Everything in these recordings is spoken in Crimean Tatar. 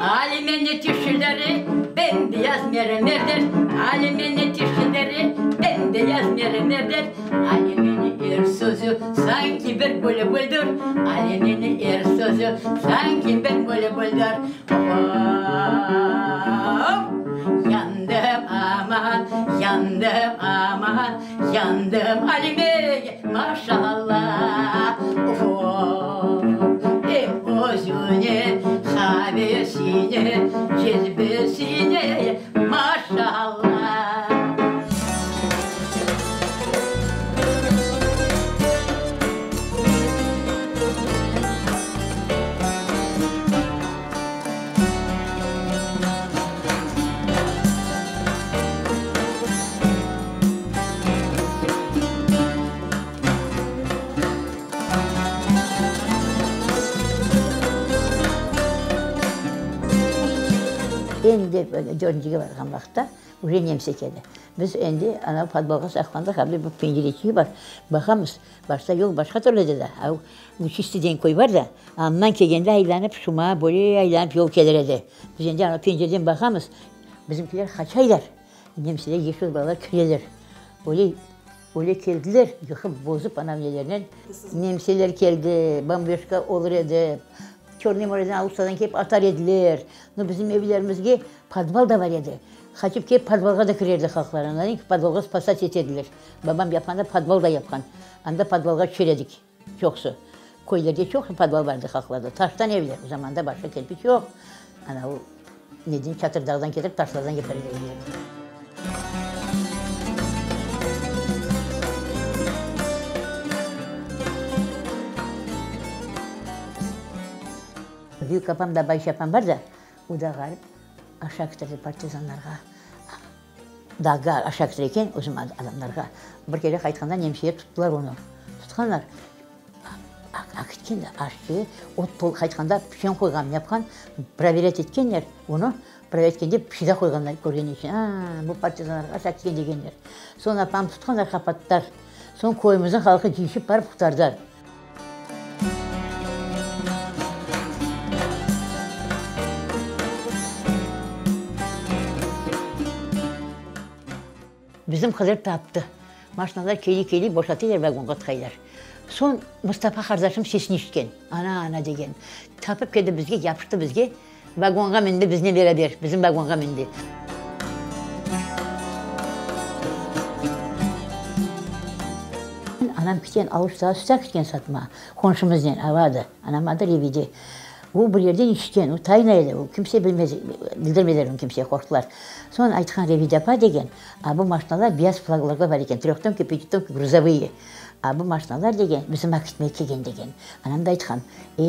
Alimeni tişleri bem-beyaz mermerdir, Alimeni tişleri bem-beyaz mermerdir, Alimeni er sözü sanki bir bülbüldir, Alimeni er sözü sanki bir bülbüldir. Of, yandım aman, yandım aman, Yandım Alimege maşalla, of, Em özüne, qavesine, cezbesine maşalla. Endi böyle dörtüncige barğan vaqıtta uje nemse keldi. Biz endi ana podvalğa saqlandıq, a bir pencereçigi bar, baqamız, başta yol başqa türlü edi da, a Uçisti degen köy bar da, andan kelgende aylanıp şuma böyle aylanıp yol kelir edi. Biz endi ana pencereden baqamız, bizimkiler qaçaylar. Nemseler yeşil balalar kireler. Öyle, öyle keldiler, yıqıp, bozıp anav nelernen. Nemseler keldi, bombeşka olur edi, Çörnıy moreden, Alustadan kelip atar ediler. No, bizim evlerimizge podval da bar edi. Qaçıp kelip podvalğa da kirer edi halqlar. Anladın ki, podvalğa spasat ete ediler. Babam yapqanda podval da yapqan. Anda podvalğa tüşer edik çoqusı. Köylerde çoq podval bar edi halqlarda. Taştan evler, o zamanda başqa kerpiç yoq. Ana o neden, Çatırdağdan ketirip taşlardan yapar edi evlerni. Büyük apam da Bayşe apam bar da, o da ğarip aşağı ketirdi partizanlarğa. Dağğa aşağı ketir eken özüm adamlarğa. Bir kere qaytqanda nemseler tuttılar onı. Tutqanlar. Akitken de aşçı, ot tol qaytqanda pişen qoyğan, yapqan, proverять etkenler onı, proverять etkende pişida qoyğanlar körgen içün, a, bu partizanlarğa aşağı ketken degenler. Soñ apamnı tutqanlar, qapattılar. Soñ köyümizniñ halqı cıyışıp barıp qurtardılar. Bizim qızlar taptı. Maşinalar keliy-keliy boşatıylar, vagonğa tıqaylar. Soñ Mustafa qardaşım sesini eşitken, Ana, ana degen. Tapıp keldi bizge, yapıştı bizge, vagonğa mindi biznen beraber, bizim vagonğa mindi. Anam kiten Aluştağa süt akitken satma, qonşumıznen, ava adı, anam adı Revide. O bir yerden eşitken, o tayna edi, o kimse bilmez, bildirmediler onı kimsege, qorqtılar. Soñ aytqan Revide apa degen, a bu maşinalar beyaz flaglarğa bar eken, tröhtomki, pyatıtomki, gruzovıye. A bu maşinalar degen, bizim akitmege kelgen degen. Anam da aytqan, e,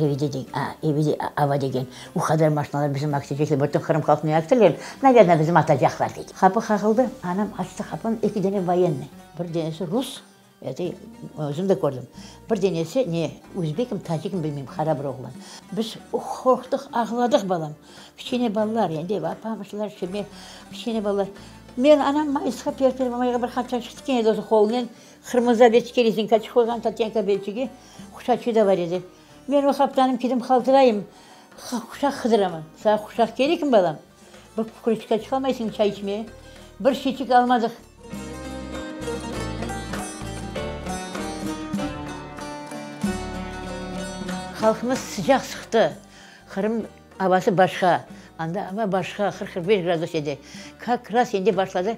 Revide de, a, Evide ava degen, o qadar maşinalar bizim akitecekler, bütün Qırım halqını aktirler, naverno, bizim atacaqlar degen. Qapı qaqıldı, anam açtı qapını, eki dene voyennıy, bir denesi rus, Eti, özüm de kördim. Bir denesi ne, özbekmi, tacikmi bilmeyim, qara bir oğlan. Biz qorqtıq, ağladıq, balam. Kiçkene balalar, endi apamışlar, şeme, kiçkene balalar. Men anam mayısqa per-pervomayğa bir qapçançıq tikken edi özü qolunen, qırmızı belçike rezinkaçıq qoyğan, Tatyanka belçigi, quşaçığı da bar edi. Men o qaptanım kedim qaltırayım, quşaq qıdıraman. Saña quşaq kerekmi, balam? Bir kukurıçka çıqalmaysıñmı çay içmeye? Bir şeyçik almadıq. Halqımız sıcaq sıqtı. Qırım avası başqa, anda ava başqa, 40-45 gradus edi. Kak raz endi başladı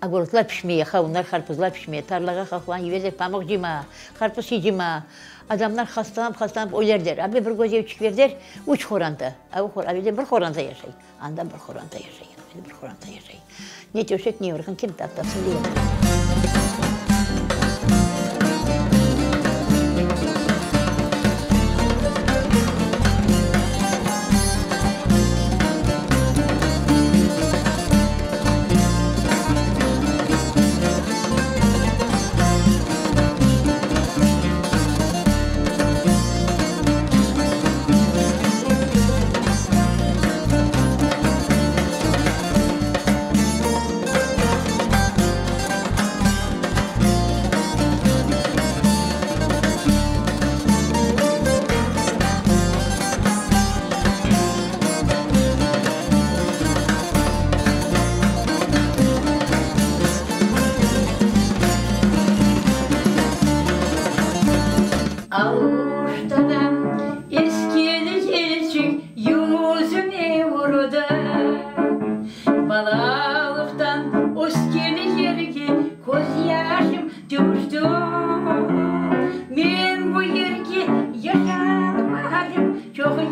Ogorotlar pişmeye, qavunlar, qarpızlar pişmeye, tarlağa halqlarnı yiberdiler pamuq cıymağa, qarpız cıymağa. Adamlar hastalanıp-hastalanıp ölerdiler. Abi bir göz evçik berdiler, üç qoranta. A o evde bir qoranta yaşay. Anda bir qoranta yaşay, evde bir qoranta yaşay. Ne töşek, ne yorğan, kim taptasın diye.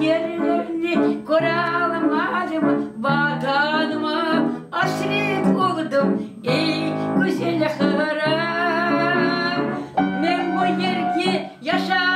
Yerlerni köralmadım, Vatanıma asret oldım, ey, güzel Qırım. Men bu yerge yaşamağa.